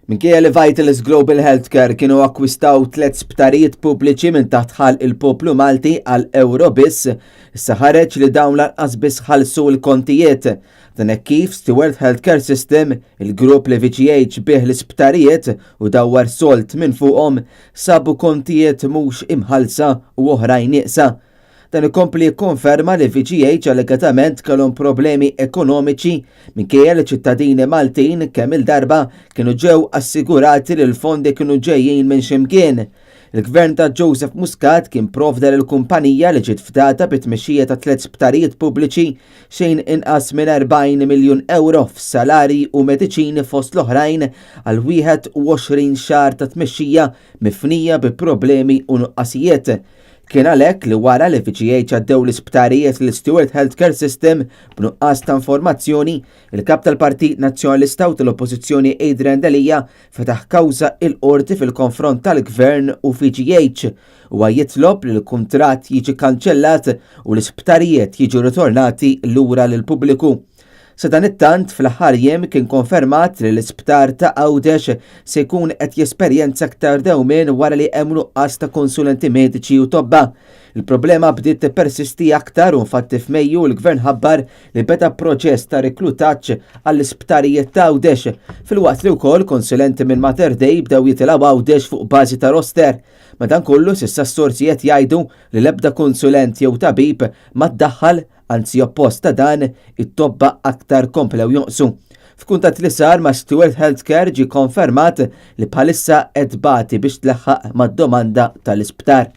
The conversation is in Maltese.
Minkejja li Vitalis Global Healthcare kienu akkwistaw tliet sptarijiet pubbliċi minn taħt ħalq il-poplu Malti għal ewro biss, issa ħareġ li dawn lanqas biss ħallsu l-kontijiet. Dan hekk kif Steward Healthcare System, il-grupp li VGH biegħ l-isptarijiet u dawwar sold minn fuqhom, sabu kontijiet mhux imħallsa u oħrajn nieqsa. Dan ikompli jikkonferma li VGH allegatament kellhom problemi ekonomiċi minkejja li ċittadini Maltin kemm il-darba kienu ġew assigurati li l-fondi kienu ġejjin minn x'imkien. Il-Gvern ta' Joseph Muscat kien provda lil kumpanija li ġiet fdata bit-tmexxija ta' tliet sptarijiet pubbliċi xejn inqas minn 40 miljun ewro f'salarji u mediċini fost l-oħrajn għal 21 xahar ta' tmexxija mifnija bi problemi u nuqqasijiet. Kien għalhekk li wara li VGH għaddew l-isptarijiet lil Steward Healthcare System b'nuqqas ta' informazzjoni, il-Kap tal-Partit Nazzjonalista u tal-Oppożizzjoni Adrian Delia fetaħ kawża il-qorti fil-konfront tal-Gvern u VGH. Huwa jitlob li l-kuntratt jiġi kanċellat u l-isptarijiet jiġu ritornati lura lill-pubbliku. Sadanittant, fl-aħħar jiem kien konfermat li l-isptar ta' Għawdex se jkun qed jesperjenza aktar dewmien wara li hemm nuqqas ta' konsulenti mediċi u tobba. Il-problema bdiet tippersisti aktar u infatti f'Mejju l-Gvern ħabbar li beda proċess ta' reklutaġġ għall-isptarijiet ta' Għawdex, filwaqt li wkoll konsulenti minn Mater Dei bdew jitilgħu Għawdex fuq bażi ta' roster. Madankollu s'issa s-sorsi qed jgħidu li l-ebda konsulent jew tabib ma ddaħħal. Anzi oppost ta' dan, it-tobba aktar komplew jonqsu. F'kuntatt li sar ma' Steward Healthcare ġie konfermat li bħalissa qed tbati biex tleħħaq mad-domanda tal-isptar.